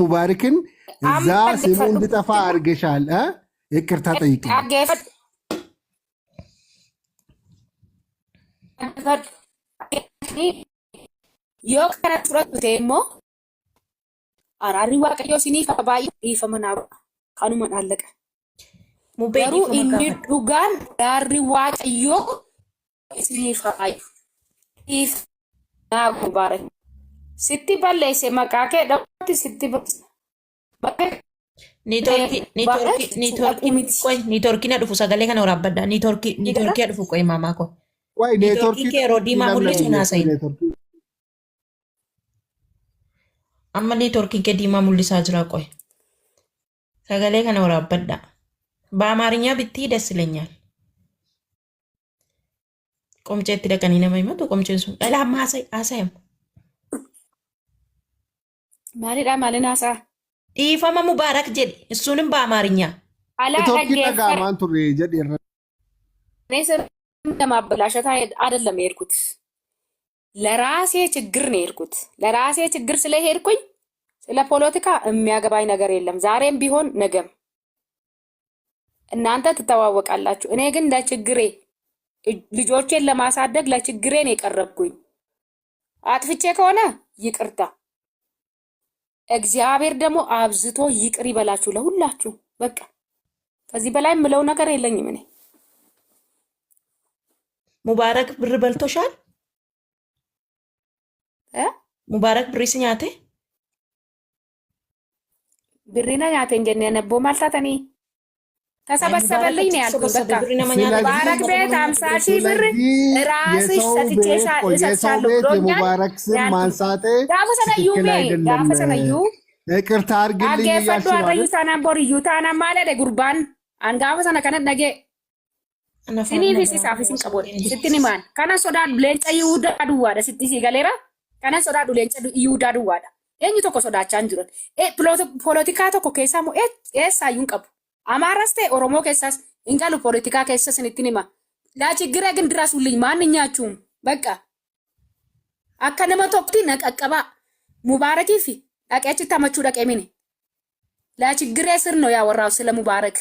ሙባረክን እዛ Amma ስሙ dhaggeeffadhu. እንዲጠፋ አድርገሻል እ? ይቅርታ ጠይቂልኝ። Dhaggeeffadhu. Dhaggeeffadhu. Yoo kana fudhattu ta'e immoo araarri waaqayyoo isiniif haa baay'atu dhiifama naa godha. Kanuma dhaallaqa. Mubee Garuu dhiifama inni gaafadhu. dhugaan araarri waaqayyoo isiniif haa baay'atu. Dhiifama naa Mubaarak. Sitti balleesse maqaa kee dhawatti sitti balleesse. Maqaa Niitoorkii kee niitoorkii dhaquu niitoorkii miti. qoy niitoorkii na dhufu sagalee kana waraabbadha. Niitoorkii Ni gara? niitoorkii dhufu qoy maamaa koo. ቆይ Niitoorkii ኔትወርኪ kee yeroo diimaa mul'isu ለምለም naasayin. ኔትወርኪ Amma niitoorkiin kee diimaa mul'isaa jira qoy. Sagalee kana waraabbadha. በአማርኛ ብትይ ደስ ይለኛል። Qomceetti dhaqanii nama himatu qomceen sun dhala amma haasa'am. Maalidhaa maalin haasaa? Dhiifama Mubaarak jedhi እሱንም በአማርኛ Alaa ኔትወርኪ dhaggeeffadhu. dhaga'amaan turre jedhi irra እኔ ስም ለማበላሸት አይደለም የሄድኩት፣ ለራሴ ችግር ነው የሄድኩት። ለራሴ ችግር ስለሄድኩኝ ስለ ፖለቲካ የሚያገባኝ ነገር የለም። ዛሬም ቢሆን ነገም እናንተ ትተዋወቃላችሁ። እኔ ግን ለችግሬ ልጆቼን ለማሳደግ ለችግሬ ነው የቀረብኩኝ። አጥፍቼ ከሆነ ይቅርታ፣ እግዚአብሔር ደግሞ አብዝቶ ይቅር ይበላችሁ ለሁላችሁ። በቃ ከዚህ በላይ የምለው ነገር የለኝም እኔ። ሙባረክ ብር በልቶሻል? እ? ሙባረክ ብር si nyaate? Birrina nyaateen jennee ነቦ ማልታተኒ አይ ሙባረክ ተሰበሰበልኝ ነው ያልኩኝ። ተሰበሰበ በቃ ብር nama nyaata ስለዚህ ሙባረክ ቤት 50,000 ብር ስለዚህ ራስሽ የሰው ቤት ቆይ የሰው እሰጥሻለሁ ቤት ብሎኛል የሙባረክ ስም ያልኩኝ። ማንሳቴ Gaafa sanayyuu ትክክል mee አይደለም፣ gaafa sanayyuu ይቅርታ አድርግልኝ እያልሽ dhaggeeffadhu ነው harrayyuu አይደል? taanaan boriyyuu taanaan maal jedhe gurbaan an gaafa sana kanan dhagee Ana faana siniifis biraa isaafis hin qabu sagaleen sitti himaan kanan sodaadhu leenca Yihudaa duwwaadha sitti sii galeera kanan sodaadhu leenca Yihudaa duwwaadha eenyu tokko sodaachaa hin jiran poolitikaa tokko keessaa immoo eessaayyuu hin qabu Amaaras ta'e Oromoo keessaas hin galu poolitikaa keessa sinittiin hima laa ችግሬ ግን ድረሱልኝ ማንኛችሁም በቃ akka nama tokkotti na qaqqabaa Mubaarakiif dhaqee achitti hamachuu dhaqee mini ለችግሬ ስር ነው ያወራው ስለ ሙባረክ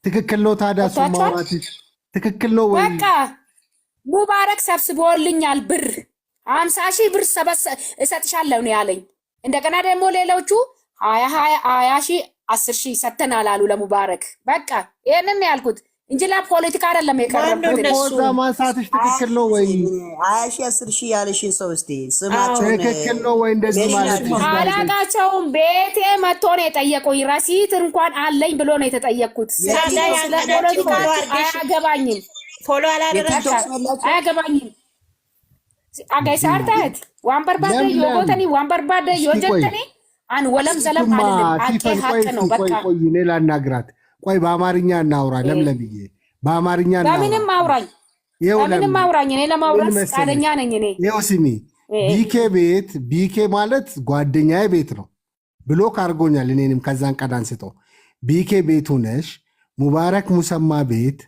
ትክክል ነው። ታዲያ እሱን ገብቷችኋል? ማውራትሽ ትክክል ነው ወይ? በቃ ሙባረክ ሰብስቦልኛል ብር 50,000 ብር እሰጥሻለሁ ነው ያለኝ። እንደገና ደግሞ ሌሎቹ 20 20 20 ሺህ 10,000 ሰጥተናል አሉ ለሙባረክ። በቃ ይሄንን ነው ያልኩት እንጂ ለፖለቲካ አይደለም ማነው የቀረብኩት እኔ። እኮ እነሱ? እዛ ማንሳትሽ ትክክል ነው ወይ? 20 ሺህ 10 ሺህ ያለሽን ሰው እስቲ ስማቸውን ትክክል ነው ወይ እንደዚህ mention ማለትሽ? አድርጊ። አላቃቸውም። ቤቴ መጥቶ ነው የጠየቁኝ። ረሲት እንኳን አለኝ ብሎ ነው የተጠየቅኩት። ታዲያ ስለዚህ ስለ ያን ቀን አንቺ ፖለቲካ follow አድርገሽ አያገባኝም፣ follow በቃ አላደረግሽም? የቲክቶክ ስም አላቸው? አያገባኝም። አገይሳርታት waan barbaadde yoo ለምለም gootanii waan barbaadde yoo እስኪ ቆይ jettanii an walam zalam እስኪማ አልልም። ሀቄ ሲፈን ቆይ ሀቅ ነው እስኪ ቆይ በቃ። ቆይ እኔ ላናግራት። ቆይ በአማርኛ እናውራ። ለምለምዬ በአማርኛ እናውራ። በምንም አውራኝ፣ ይኸው በምንም ለምለም አውራኝ። እኔ ምን ለማውራት መሰለሽ፣ ፈቃደኛ ነኝ እኔ። ይኸው ስሚ፣ እ ቢኬ ቤት ቢኬ ማለት ጓደኛዬ ቤት ነው block አድርጎኛል። እኔንም ከዛን ቀን አንስቶ ቢኬ ቤቱ ነሽ ሙባረክ ሙሰማ ቤት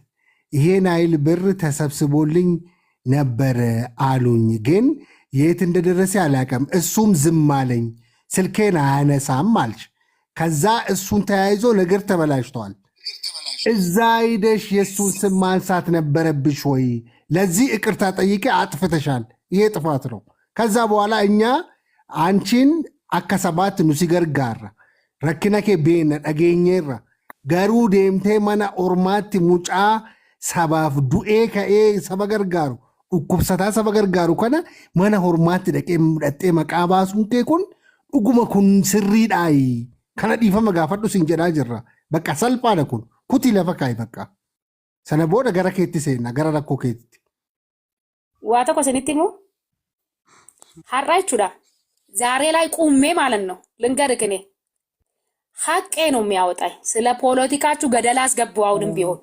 ይሄን አይል ብር ተሰብስቦልኝ ነበረ አሉኝ፣ ግን የት እንደደረሰ አላውቅም። እሱም ዝም አለኝ፣ ስልኬን አያነሳም አልሽ። ከዛ እሱን ተያይዞ ነገር ተበላሽቷል። እዛ ሂደሽ የእሱን ስም ማንሳት ነበረብሽ ወይ? ለዚህ ይቅርታ ጠይቄ አጥፍተሻል፣ ይሄ ጥፋት ነው። ከዛ በኋላ እኛ አንቺን akka sabaatti nu si gargaarra rakkina kee beekna dhageenyeerra garuu deemtee mana ormaatti mucaa sabaaf du'ee ka'ee saba gargaaru dhukkubsataa saba gargaaru kana mana hormaatti dhaqee dhaqxee maqaa baasuun kee kun dhuguma kun sirriidhaayi kana dhiifama gaafadhu siin jedhaa jirra. Bakka salphaadha kun kutii lafa kaa'i bakka. Sana booda gara keetti seenna gara rakkoo keetti. Waa tokko isinitti himu har'a jechuudha ዛሬ ላይ ቁሜ ማለት ነው ልንገርህ፣ እኔ ሀቄ ነው የሚያወጣኝ። ስለ ፖለቲካችሁ ገደል አስገቡ። አሁንም ቢሆን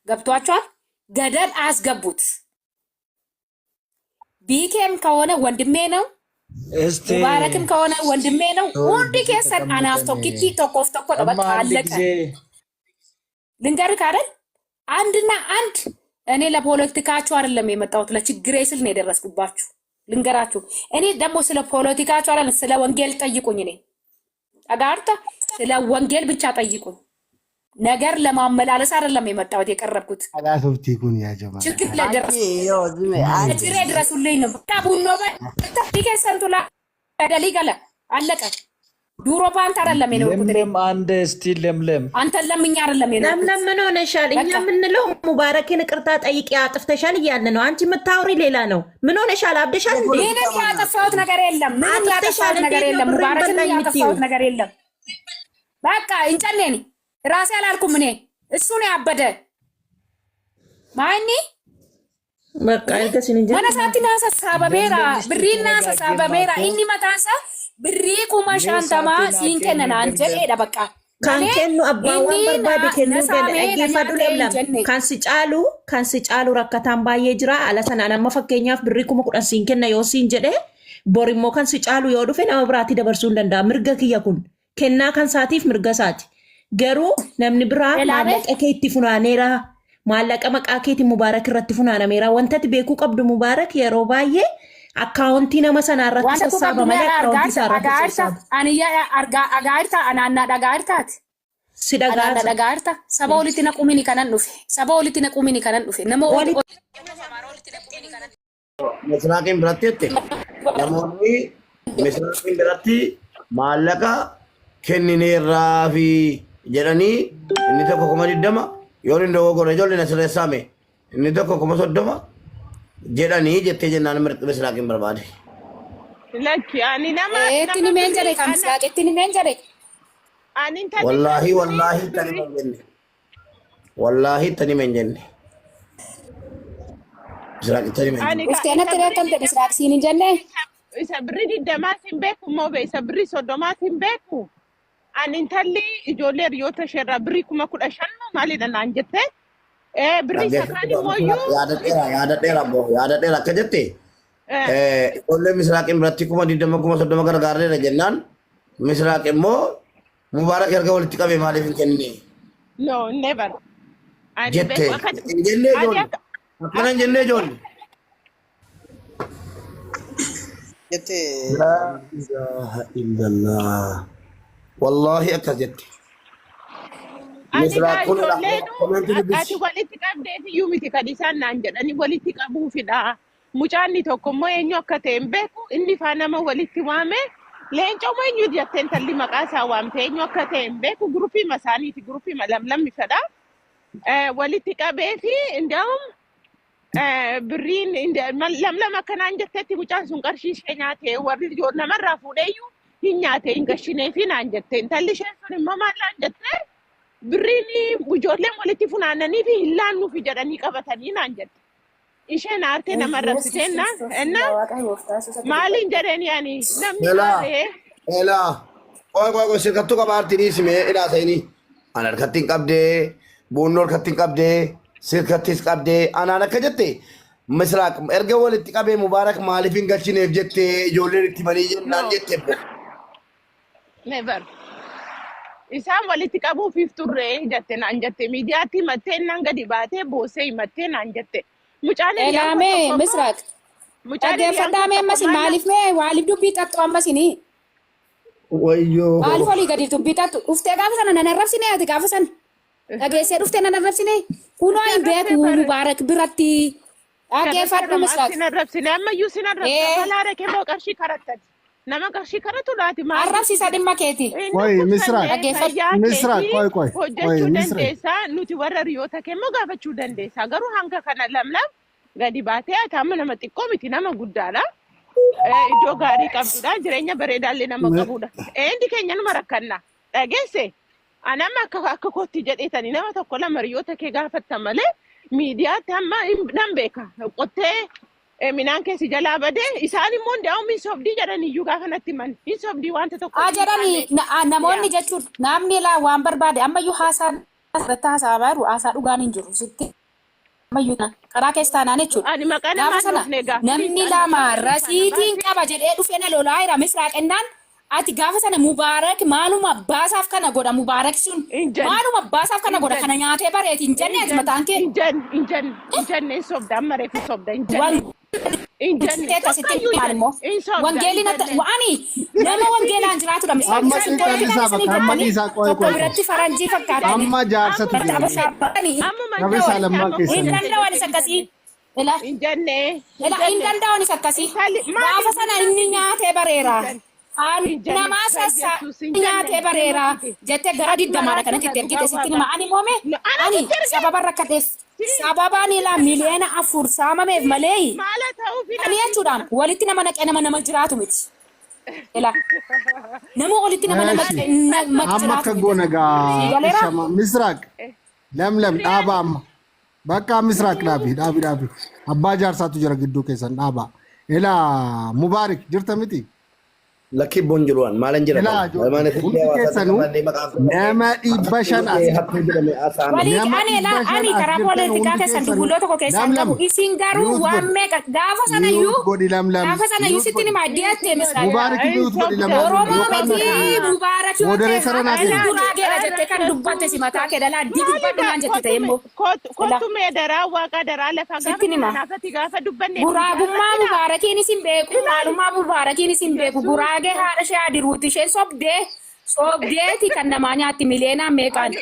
ገብቷችኋል? ገደል አስገቡት። ቢኬም ከሆነ ወንድሜ ነው፣ እስቲ ሙባረክም ከሆነ ወንድሜ ነው። Sorry hundi ብዙ keessan anaaf ተቀምጠን tokkitti tokkoof tokkodha። እማ በቃ አንድ አለቀ። ጊዜ ልንገርህ አይደል አንድና አንድ እኔ ለፖለቲካችሁ አይደለም የመጣሁት፣ ለችግሬ ስል ነው የደረስኩባችሁ። ልንገራችሁ፣ እኔ ደግሞ ስለ ፖለቲካችሁ አይደለም ስለ ወንጌል ጠይቁኝ። እኔ Dhagaarta ስለ ወንጌል ብቻ ጠይቁኝ። ነገር ለማመላለስ አይደለም የመጣሁት የቀረብኩት። Dhagaasoftii kun yaa jamaa. ችግር ላይ አንቺ ደረሱ ይኸው ዝም አንቺ ችግሬ ድረሱልኝ ነው። በቃ ቡኖ በ ኬሰንቱ ላ ገደል ገለ አለቀ። ዱሮ በአንተ አይደለም የኖርኩት እኔ። ለምለም አንድ እስቲ ለምለም አንተን ለምኜ አይደለም የኖርኩት። ለምለም ምን ሆነሻል? እኛ በቃ የምንለው ሙባረክን ይቅርታ ጠይቂ አጥፍተሻል እያልን ነው። አንቺ የምታወሪ ሌላ ነው። ምን ሆነሻል? አብደሻል እንዴ? ምንም ያጠፋሁት ነገር የለም። ምንም አጥፍተሻል። ያጠፋሁት ነገር እንዴት ነው የለም። ብሬን ሙባረክንም በላኝ የምትይው? ያጠፋሁት ነገር የለም። በቃ እንጨኔ ራሴ አላልኩም እኔ፣ እሱ ነው ያበደ ማኒ በቃ erga sin hin mana jedhu isaatti naa sassaabameera ለምለም እስቲ birriin naa ተረጋጊ sassaabameera ማቶ inni mataansa birrii kuma mee shantamaa saatiin haa siin kenna kennu naan ለምለም jedheedha bakka Kan malee kennu abbaan waan inni barbaade na kennuu danda'a. saamee na Dhaggeeffadhu nyaatee hin Lamlam. jenne. Kan si caalu rakkataan baay'ee jira. Ala sanaan amma fakkeenyaaf birrii 10,000 siin kenna yoo siin jedhe, bor immoo kan si caalu yoo dhufe nama biraatti dabarsuu hin danda'a. Mirga kiyya kun kennaa kan saatiif mirga isaati. Garuu namni biraa Elaame maallaqa kee itti funaaneera. Maallaqa maqaa keetiin Mubaarak irratti funaanameera. Wanta ati beekuu qabdu, Mubaarak yeroo baay'ee akkaawuntii nama sanaa irratti wanta kun sassaaba qabdu mee malee akkaawuntii argaa isaa irratti dhagaarta sassaaba. ani argaa dhagaarta anaannaa dhagaartaati. Si Anaanna dhagaata. dhagaarta saba walitti naqumini kanan dhufe, saba walitti naqumini kanan dhufe, nama Walitti Misraaqiin biratti jette, namoonni Misraaqiin biratti maallaqa kennineerraa fi jedhanii, inni tokko 20,000 yoo inni dogoggore ijoollee na sirreessaame, inni tokko 30,000 jedhanii jettee jennaan Misraaqiin barbaade. Lakki, ani nama Eetti nama ni meen jedhe birrii kan ana Misraaqitti ni meen jedhe. Ani intalli Wallaahi birrii wallaahi tani birrii hin jenne. Wallaahi tani hin jenne. Misraaqiin tani hin ani jenne. ka Dhuftee isa natti birrii reekkam jedhe 20 Misraaq siin hin jenne. Isa birrii 20s hin beeku moo be isa birrii 30s hin beeku. Ani intalli ijoollee hiriyoota isheerraa birrii 15,000 moo maalidha naan jette. Birrii isa kaan immoo iyyuu Yaadadheera, yaadadheera boo, yaadadheera akka jette. Ijoollee Misraaqiin biratti 20,000 30,000 gargaarreera jennaan, Misraaq immoo Mubaarak erga walitti qabee maaliif hin kennine No, never. Ani jette. beeku akka Hin jenne ani ijoollee. akka Akkana hin jenne ijoollee. Jette. لا إله إلا الله. Wallaahi akkas jette. Ani gaa Misraaq kun ijoolleenu comment ati dubbisi. Walitti qabdeef iyyuu miti kan isaan naan jedhani, walitti qabuufidha. Mucaanni tokko immoo eenyu akka ta'e hin beeku, inni faa nama walitti waame, leencoo moo eenyu jettee intalli maqaa isaa waamte, eenyu akka ta'e hin beeku, gurupiima isaaniiti, gurupiima lamlammi fedha. Walitti qabee fi indaa'um birriin lamlam akkanaan jettetti mucaan sun qarshii ishee nyaate, warri namarraa fuudheeyyuu hin nyaate, hin gashinee fi naan jette. Intalli isheen sun immoo maal naan jette? Birriin ijoolleen walitti funaananii fi hin laannuufi jedhanii qabatanii naan jette. Isheen aartee nama Yesus arrabsiteenna Kiristoos enna yaa Waaqayyo gooftaa Yesuus ati maaliin jedheen yaani namni Elaa aaree elaa. Qoy qoy qoy, sirkattuu qabaarti dhiisime ilaa sayini. Ana harkatti hin qabdee, buunnoo harkatti hin qabdee, sirkattis qabdee, anaan akka jette Misraaq erga walitti qabee Mubaarak maaliif hin galchineef jette ijoolleen itti manii jennaan No, jette. Never. Isaan walitti qabuufiif turre jette naan jette, miidiyaatti himattee naan gadi baatee boosee himattee naan jette. Mucaan hiriyaan koo Elaamee tokko immoo Misraaq mucaan hiriyaan koo dhaggeeffadhaa mee tokko ammas maal maaliif mee maaliif dubbii xaxxu ammasinii Wayyoo. Maaliif olii gadi dubbii xaxxu dhuftee gaafa sana nan arrabsine, ati gaafa sana dhageessee dhuftee nan arrabsine, kunoo Si hin arrabsee beeku bara Mubaarak biratti dhaggeeffadhu Maaf Misraaq. sin arrabsine? Ammayyuu sin arrabsa. Balaa dhaqee moo qarshii karattati? Nama qarshii karatu laati maaliif? Arrabsiisa dhimma keeti. Inni Qoy Misraaq, dhukkubsannee Dhaggeeffadhu. fayyaa Misraaq, keetii qoy qoy qoy hojjechuu Misraaq. dandeessaa, nuti warra hiriyoota kee immoo gaafachuu dandeessaa, garuu hanga kana lamlam gadi baatee, ati amma nama xiqqoo miti, nama guddaadha. Iddoo gaarii qabdudha, jireenya bareedaallee nama qabudha. Eendi keenya numa rakkanna dhageesse, anama akka kootti jedheetani nama tokko lama hiriyoota kee gaafatta malee miidiyaatti amma nan beeka qottee minaan keessi jalaa badee, isaan immoo ndaa'um hin sobdii jedhan iyyuu gaafa natti himan, hin sobdii wanta tokko Haa hin jedhani taane. Namoonni jechuun namni laa waan barbaade ammayyuu haasaa irratti haasaa jiru, haasaa dhugaan hin jiru sitti ammayyuu karaa keessa taanaan jechuudha. Ani maqaa Gaafa namaa sana dhufne gaa namni please, ani lama maqaa nama sana rasiitiin baasi. Qaba jedhee dhufee na lolaa jira Misraaqennaan, ati gaafa sana Mubaarak maaluma baasaaf kana godha, Mubaarak sun Hin jenne. maaluma baasaaf kana Hin godha jenne. kana nyaatee bareeti hin jenne Hin ati jenne. mataan kee. Hin jenne, hin jenne, hin jenne, hin sobda, amma reefu sobda, hin jenne. Waan Hin jenne. Jetteetta sitti Tokkoyyuu hin himaan immoo. jenne. Hin sobda, Wangeelli hin natti jenne. ani nama wangeelaan jiraatudha. Amma Isin xiqqaan poolitikaan isaa isinii bakka amma jettanii dhiisaa qoy tokko qoy. biratti faranjii fakkaatanii. Amma jaarsatu Barta jira. abashaa baqanii. Ammuma Rabbi isaa lammaan Hin keessanii. danda'anis akkasii. Ila Hin jenne. Hin ila hin jenne. danda'anis akkasii. Intalli maali Gaafa sana inni nyaatee bareera. Hin jenne. Namaa sassaa Yesuus hin jenne. nyaatee bareera jettee gara diddamaadha kanatti itti ergite sitti hima. Ani moome Ana ani sitti erge. sababa rakkadheef sababa ani ilaa 4 miliyoona saamameef malee Maala ta'uufi ani jechuudhaan walitti nama naqee nama nama jiraatu miti. Ila nama walitti nama nama Eeshi. nama Amma jiraatu akka miti. goona gaa Galeera? ishama Misraaq lamlam dhaaba amma. Bakka Misraaq dhaabi dhaabi dhaabi. Abbaa jaarsaatu jira gidduu keessan dhaaba. Ilaa Mubaarik jirta miti? Lakkii boon jiruwan maalan jira Ilaa kana. Mana hundi keessanuu nama 500 as hattuu jedhame haasa'ame. Walii Nama ani la 500 ani as karaa jirtan poolitikaa hundi keessan keessanuu dugulloo tokko keessaan lamlam qabu isin garuu mute waan godhi meeqa gaafa sanayyuu mute godhi lamlam gaafa sanayyuu mute sitti godhi nima addeettee misraaq. Mubaarik mute godhi lamlam Oromoo yookaan miti na Mubaarak yoo ta'e Modereetara naa haadha kenni. guraageedha jettee kan dubbatte si mataa kee dhalaa di dubbadhu naan jette ta'e immoo. Ila Kottu mee daraa waaqa daraa lafaa gaafa sitti nima. kanaafati gaafa dubbanne miidiyaa Guraagummaa irrattidha. Mubaarakiin isin beeku maalummaa Mubaarakiin isin beeku guraagee haadha ishee adiruuti isheen sobdee sobdeeti kan namaa nyaatti miliyeenaan meeqaan.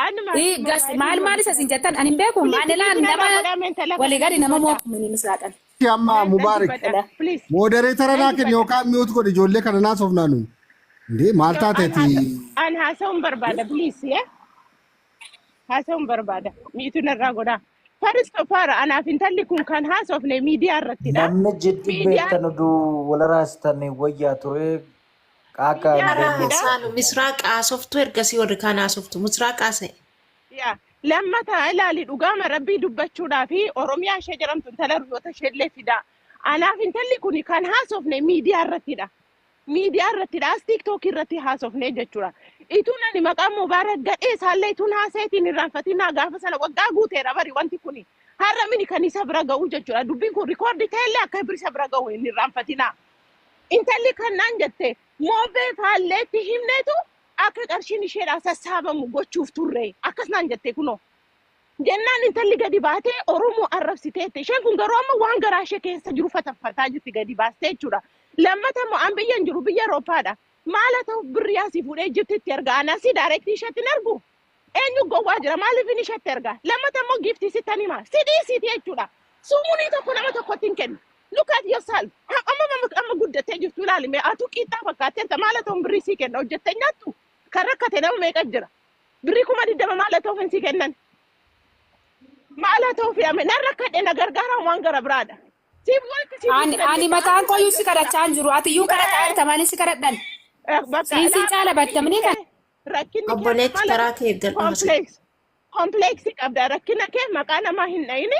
Anuma Gas maal maal isa isin jettan ani hin beeku ani laan nama walii gadi nama mootummaa misraaqan. Amma Mubaarik Ila Please. modereetara naa kenni yookaan mute godhi ijoollee kana naa soofnaa nuyi. Indee maal taateeti? An haasa'uun barbaada please yeah. Haasa'uun barbaada. Miitu narraa godhaa. First of all, anaaf intalli kun kan haasofne miidiyaa irrattidha. Namni jidduu Miidiyaa beektan oduu wal raastan wayyaa ture akka miidiyaa hin irrattidha. beekne. Saanu Misraaq haasoftu ergasii warri kaan haasoftu. Misraaq haasa'e. Yaa lammata ilaali dhugaama rabbii dubbachuudhaa fi Oromiyaa ishee jedhamtu intala riyyoota isheellee fidaa. Anaaf intalli kun kan haasofne miidiyaa irrattidha. Miidiyaa irrattidha. As TikTok irratti haasofne jechuudha. Ituun ani maqaa Mubaarak gadhee isaallee ituun haasa'itiin irraanfatinaa gaafa sana waggaa guuteera bari wanti kuni. Har'a mini kan isa bira ga'u jechuudha. Dubbiin kun record ta'ellee akka isa bira ga'u hin irraanfatinaa. Intalli kan naan jette moobee faalleetti himneetu akka qarshiin isheedhaa sassaabamu gochuuf turre akkas naan jette kunoo. Jennaan intalli gadi baatee Oromoo arrabsiteette. Isheen kun garuu amma waan garaa ishee keessa jiru fataffataa jirti gadi baastee jechuudha. Lammata immoo an biyya hin jiru biyya Awurooppaadha. Maal haa ta'u birrii asii fuudhee Ijiptitti erga anasii direct isheetti hin ergu. Eenyu gowwaa jira maaliif inni isheetti erga? Lammata immoo giiftii sittan hima. Si dhiisiiti jechuudha. Sumuunii tokko nama tokkotti hin kennu. Look at yourself. Amma amma amma guddattee jirtu ilaali mee atu qiixxaa fakkaatteerta maal haa ta'u birrii sii kenna hojjettee nyaattu kan rakkate nama meeqa jira. Birrii 20,000 maal haa ta'uuf sii kennan. Maal haa ta'uuf yaame nan rakkadhe na gargaaraan waan gara biraadha. Siif walitti siif Ani ani mataan koyyuu si kadhachaa hin jiru. Ati iyyuu kadhataa jirta maaliif si kadhadhan? Bakka Siin siin caala battamni kan. Rakkinni kee Obboleetti maal karaa kee eeggadhu haasa'e. complex complex qabda rakkina kee maqaa namaa hin dhayini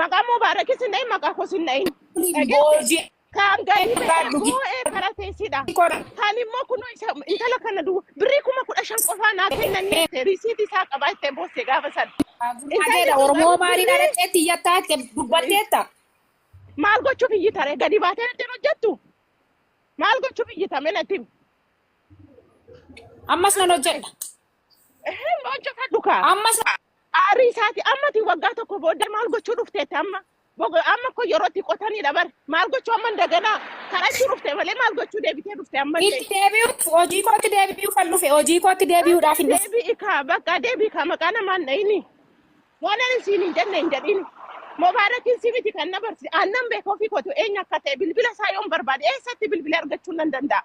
maqaa Mubaarakis hin dhayin maqaa koos hin dhayin. Dhageesse Boojii kan gadi ba'ee baadhu boo'ee karateessidha. Kan immoo kunoo isa intala kana duwwa birrii 15,000 qofaa naa kennanii jette risiitii isaa qabaa jettee boosse gaafa sana. Intalli Guraageedha kun Oromoo garuu maaliin birrii adadheetti iyyattaa jette dubbatteetta. Maal gochuuf iyyitare gadi baatee ittiin hojjettu maal gochuuf iyyitame natti himi. Ammas nan hojjedha. Ehee hojjetadhu kaa. Ammas Aarii isaati ammati waggaa tokko booddee maal gochuu dhufteetti amma amma ko yeroo itti qotanidha bar maal gochuu amma daganaa kadhachuu dhufte malee maal gochuu deebitee dhufte amma illee. Itti deebi'uuf hojii kootti deebi'uuf kan dhufe hojii kootti deebi'uudhaaf hin dhufe. Deebi'i kaa bakka deebi'i kaa maqaa namaan dhayini. Waan ani siin hin jenne hin jedhini. Mobaarakiin si miti kan na barsiise aannan beeka ofii kootu eenyu akka ta'e bilbila isaa yoon barbaade eessatti bilbila argachuu nan danda'a.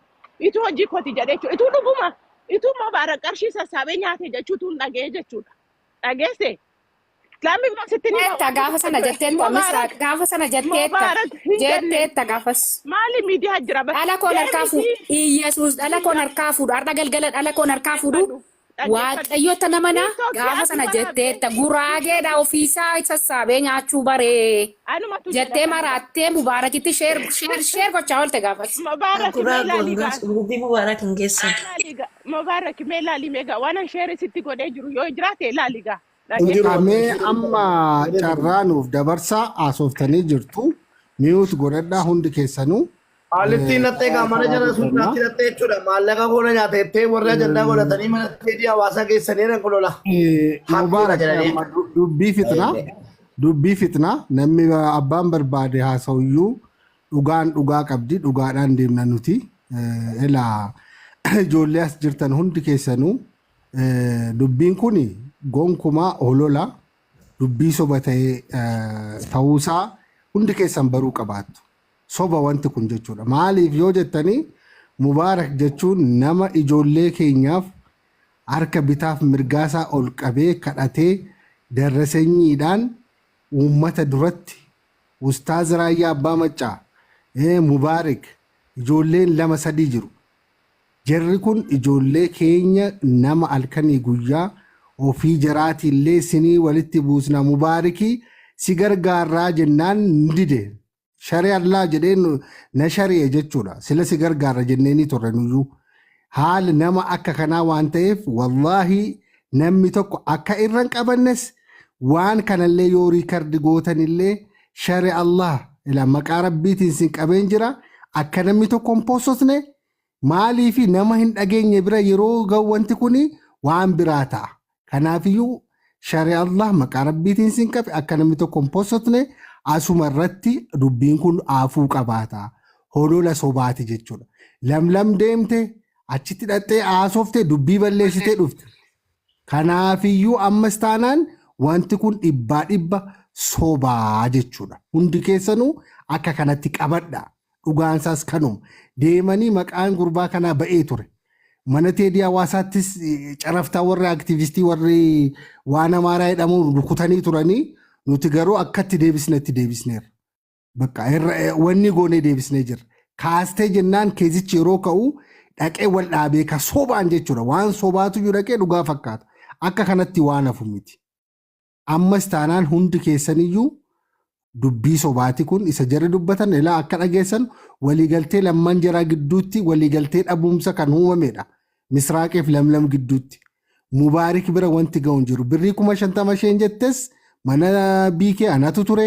Ituu hojii kooti jedhee jechuudha. Ituu dhuguma ituu Mubaarak qarshii sassaabee nyaate jechuutu hin dhaga'ee jechuudha. Dhageesse? Lammii immoo sitti ni Jetteetta gaafa sana jetteetta Mubaarak Misraaq gaafa sana jetteetta Mubaarak hin jenne. jetteetta gaafas. Maali miidiyaa jira bara. Dhala koon harkaa fuudhu. Deebisii Iyyasuus dhala koon harkaa fuudhu. Har'a galgala dhala koon harkaa fuudhu. dhaggeeffadhu. Dhaggeeffadhu. Waaqayyoota namanaa TikTokii gaafa ati sana waraabde. jetteetta guraageedha ofiisaa sassaabee nyaachuu baree Anumatu jedha jettee kana. maraattee Mubaarakitti share share share gochaa oolte gaafas. Mubaarak mee Guraa ilaalii gaa. gurgurbii Mubaarak hin geessan. Ilaalii gaa. Mubaarak mee ilaalii mee gaa. Waan an share sitti godhee jiru yoo jiraate ilaalii gaa. Hin jiru. Mee amma carraa nuuf dabarsaa haasoftanii jirtu. Mute godhadhaa hundi keessanuu. Maalitti nattee gaa mana jala sun naatti nattee jechuudha. Maallaqa koona nyaatettee warri ajandaa godhatanii mana teedii hawaasaa geessanii jiran kun lola. Hakkuudha Mubaarak jedhanii. amma dubbii fixnaa. Dubbii fixnaa namni abbaan barbaade haasa'uyyuu Dhugaan dhugaa qabdi, dhugaadhaan deemna nuti. Elaa ijoollee as jirtan hundi keessanuu dubbiin kun gonkumaa holola dubbii soba ta'ee ta'uusaa hundi keessan baruu qabaattu. Soba wanti kun jechuudha. Maaliif yoo jettanii, Mubaarak jechuun nama ijoollee keenyaaf harka bitaaf mirgaasaa ol qabee kadhatee darrasenyiidhaan uummata duratti Ustaaz Raayyaa Abbaa Maccaa, Mubaarik, ijoolleen lama sadii jiru. Jarri kun ijoollee keenya nama halkanii guyyaa ofii jaraatiillee sinii walitti buusna, Mubaarikii si gargaarraa jennaan ni dide. Shari Allaa jedhee na shari'e jechuudha. Sila si gargaarra jenneenii turre nuyyuu. Haala nama akka kanaa waan ta'eef, wallaahi namni tokko akka irra hin qabannes, waan kanallee yoo record gootanillee, shari Allah ila maqaa rabbiitiin sin qabeen jira, akka namni tokko hin possosne. Maaliifi nama hin dhageenye bira yeroo ga'u wanti kun waan biraa ta'a. Kanaafiyyuu shari Allah maqaa rabbiitiin sin qabe, akka namni tokko hin possotne. Asuma irratti dubbiin kun aafuu qabaata. Holola sobaati jechuudha. Lamlam deemte, achitti dhaxxee haasofte, dubbii balleessitee dhufte. Kanaafiyyuu ammas taanaan wanti kun dhibbaa dhibba sobaa jechuudha. Hundi keessanuu akka kanatti qabadha. Dhugaansaas kanuma. Deemanii maqaan gurbaa kanaa ba'ee ture. Mana teedii hawaasaattis caraftaa warri aktivistii warri waan amaaraa jedhamu rukutanii turanii, nuti garuu akkatti deebisnetti deebisneerra. Bakka irra wanni goonee deebisnee jirra. Kaastee jennaan keesichi yeroo ka'u dhaqee wal dhaabee ka sobaan jechuudha. Waan sobaatu iyyuu dhaqee dhugaa fakkaata. Akka kanatti waan hafu miti. Ammas taanaan hundi keessaniyyuu dubbii sobaati kun isa jarri dubbatan. Ilaa, akka dhageessan waliigaltee lamman jaraa gidduutti waliigaltee dhabuumsa kan uumamedha. Misraaqeef Lamlam gidduutti. Mubaarik bira wanti ga'u hin jiru. Birrii 50,000 isheen jettes mana biikee anatu ture.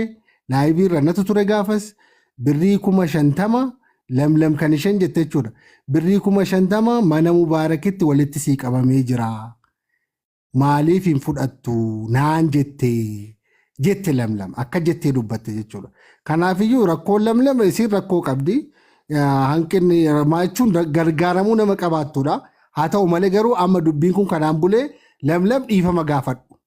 Live irra anatu ture gaafas. Birrii 50,000 Lamlam kan isheen jette jechuudha. Birrii 50,000 mana Mubaarakitti walitti sii qabamee jira. Maaliif hin fudhattu naan jette jette Lamlam, akka jettee dubbatte jechuudha. Kanaafiyyuu rakkoon Lamlam, isiin rakkoo qabdi. Hanqinni maa jechuun gargaaramuu nama qabaattudha. Haa ta'u malee garuu amma dubbiin kun kanaan bulee, Lamlam dhiifama gaafadhu.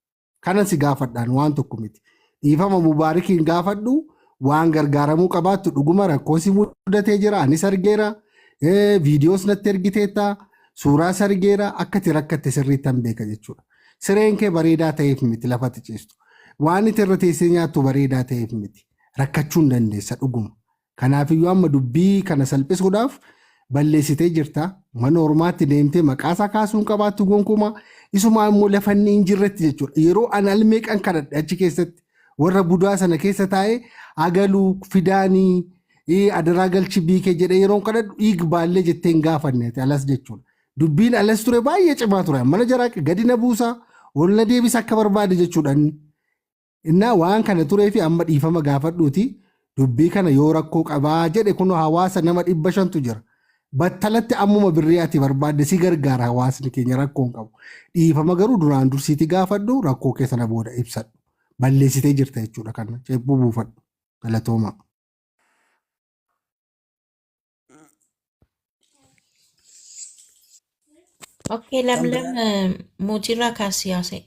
Kanan si gaafadhaan waan tokko miti. Dhiifama Mubaarikiin gaafadhu. Waan gargaaramuu qabaattu dhuguma rakkoo si mudatee jira. Anis argeera. Viidiyoos natti ergiteetta. Suuraas argeera. Akka itti rakkatte sirriitti beeka jechuudha. Sireen kee bareedaa ta'eef miti lafatti ciistu. Waan itti irra teessee nyaattu bareedaa ta'eef miti. Rakkachuu hin dandeessa dhuguma. Kanaafiyyuu amma dubbii kana salphisuudhaaf balleessitee jirta. Mana ormaatti deemtee maqaa isaa kaasuu hin qabaattu gonkumaa. Isumaa immoo lafa inni hin jirretti jechuudha. Yeroo ani almeeqan kadhadhe achi keessatti warra budaa sana keessa taa'ee agaluu fidaanii adaraa galchi biikee jedhee yeroon kadhadhu dhiig baallee jettee hin gaafanne ati alas jechuudha. Dubbiin alas ture baay'ee cimaa ture. Mana jaraa gadi na buusaa, ol na deebisa akka barbaade jechuudha inni. Innaa waan kana turee fi amma dhiifama gaafadhuuti dubbii kana yoo rakkoo qabaa jedhe, kun hawaasa nama 500tu jira. Battalatti ammuma birrii ati barbaadde si gargaara hawaasni keenya, rakkoo hin qabu. Dhiifama garuu duraan dursiiti gaafadhu, rakkoo kee sana booda ibsadhu. Balleessitee jirta jechuudha, kana ceephuu buufadhu. Galatooma. Okay, Lamlam, mootiirraa kaasii haasa'e.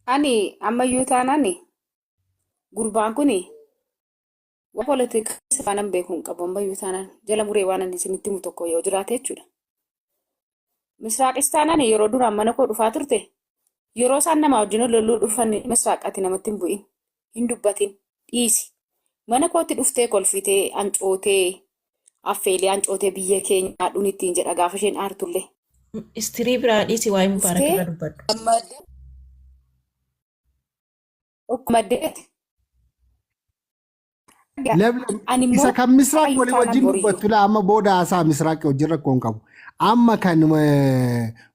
Ani ammayyuu taanaan gurbaan kun waan poolitikaa keessa waan beeku hin qabu. Ammayyuu taanaan jala muree waan ani isinitti himu tokko yoo jiraate jechuudha. Misraaqis taanaan yeroo duraan mana koo dhufaa turte, yeroo isaan nama wajjin loluu dhufan, Misraaqati namatti hin bu'in, hin dubbatin, dhiisi. Mana kootti dhuftee kolfitee ancootee affeelee ancootee biyya keenya haadhuun ittiin jedha gaafa isheen aartullee. Istirii biraa dhiisi, waa'ee Mubaarak Dhuftee irra dubbadhu. gammadee gammadee Lamlam ani immoo isa kan Misraaq ammayyuu walii taanaan wajjin boriyyuu. dubbattu laa, amma booda haasaa Misraaq wajjin rakkoo hin qabu. Amma kan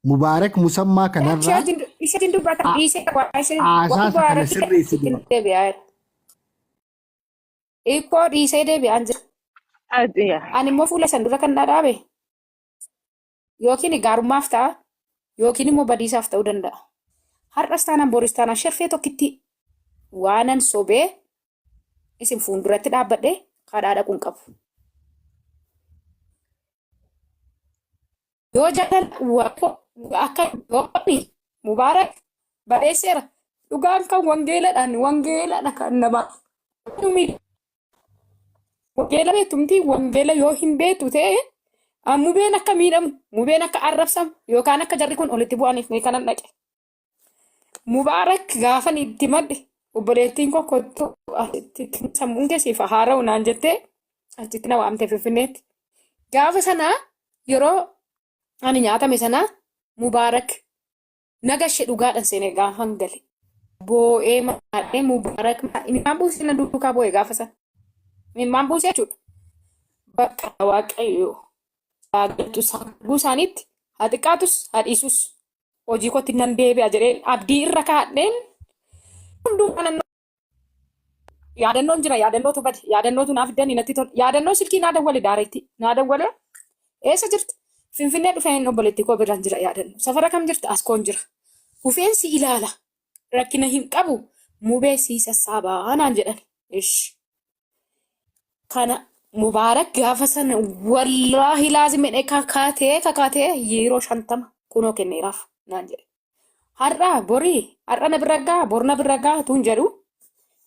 Mubaarak Musammaa Ishee kanarraa wajjin dubbatan dhiisee waa ishee haasaa isa kana Mubaarak sirreessi dura. deebi'aa jira. Hiikoo dhiisee deebi'aan jira. Ani immoo fuula san dura kan dhaabe yookiin gaarummaaf ta'a yookiin immoo badiisaaf ta'uu danda'a. Har'as taanaan boris taanaan sherfee tokkitti waanan sobee Isin fuulduratti dhaabbadhee kadhaa dhaquu hin qabu. Yoo jaalala waaqo akka yooni mubaarak barreesseera. Dhugaan kan wangeeladhaan wangeeladha kan namaa. Wangeela beektu miti wangeela yoo hin beektu ta'e mubeen akka miidhamu mubeen akka arrabsamu yookaan akka jarri kun olitti bu'aniif mee kanan dhaqe. Mubaarak gaafan itti madde obboleettiin koo kottu asitti sammuun kee siif haara'u naan jettee achitti na waamte Finfinneetti. Gaafa sanaa yeroo ani nyaatame sanaa Mubaarak nagashe dhugaadhaan seenee gaafan gale. Boo'ee maadhee Mubaarak imimmaan buusee na duukaa boo'e gaafa sana. Imimmaan buusee jechuudha. Bakka Waaqayyo jaallattu arguu isaaniitti haa xiqqaatus haa dhiisus hojii kootti nan deebi'a jedheen abdii irra kaa'adheen hundumaa nan yaadannoon jira yaadannootu bade yaadannootu naaf dani natti tol yaadannoo silkii naa dawwale daareetti naa dawwale eessa jirti finfinnee dhufeen obboleettii koo biraan jira yaadannoo safara kam jirti as koon jira dhufeen si ilaala rakkina hin qabu mubee sii sassaabaa naan jedhan ishi Kana Mubaarak gaafa sana wallaahi laazim jedhee kakaatee kakaatee yeroo 50 kunoo kenneeraaf naan jedhe. Har'a borii har'a na bira gaa bor na bira gaa tuun jedhu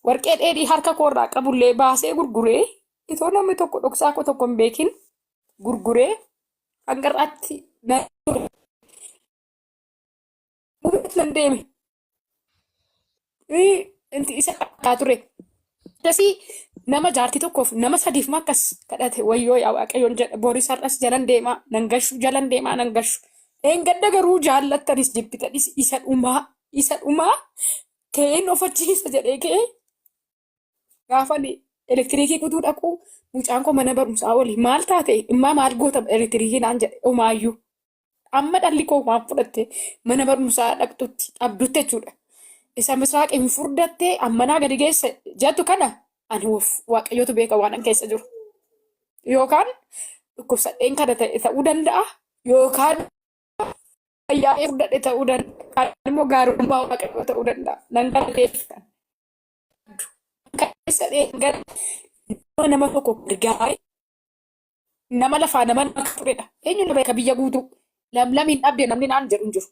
warqee dheedhii harka koorraa qabullee baasee gurguree itoo namni tokko dhoksaa koo tokko hin beekin gurguree hanga har'aatti na nan deeme. Inti isa qabaa ture. Akkasii nama jaartii tokkoof nama sadiif ma akkas kadhate wayyoo yaa waaqayyoon jedha boris har'as jalan deemaa nan gashu jalan deemaa nan gashu. Eengadda garuu jaallattanis jibbitanis isa dhumaa isa dhumaa ka'een of achiisa jedhee ka'ee gaafa ani elektiriikii kutuu dhaqu mucaan koo mana barumsaa oole maal taate immaa maal goota elektiriikii naan jedhe omaayyuu. Amma dhalli koo waan fudhatte mana barumsaa dhaqxutti dhabdutti jechuudha. Isa misraaq hin furdattee ammanaa gadi geesse jettu kana ani of waaqayyotu beeka waan an keessa jiru. Yookaan dhukkubsadheen kana ta'e ta'uu danda'a yookaan fayyaa furdadhe ta'uu danda'a. Yookaan immoo gaarummaa waaqayyoo ta'uu danda'a. Nan galateeffadha. Keessa gara nama tokko gargaaree nama lafaa nama nama turedha. Eenyu na beeka biyya guutuu. Lamlamiin dhabde namni naan jedhu hin jiru.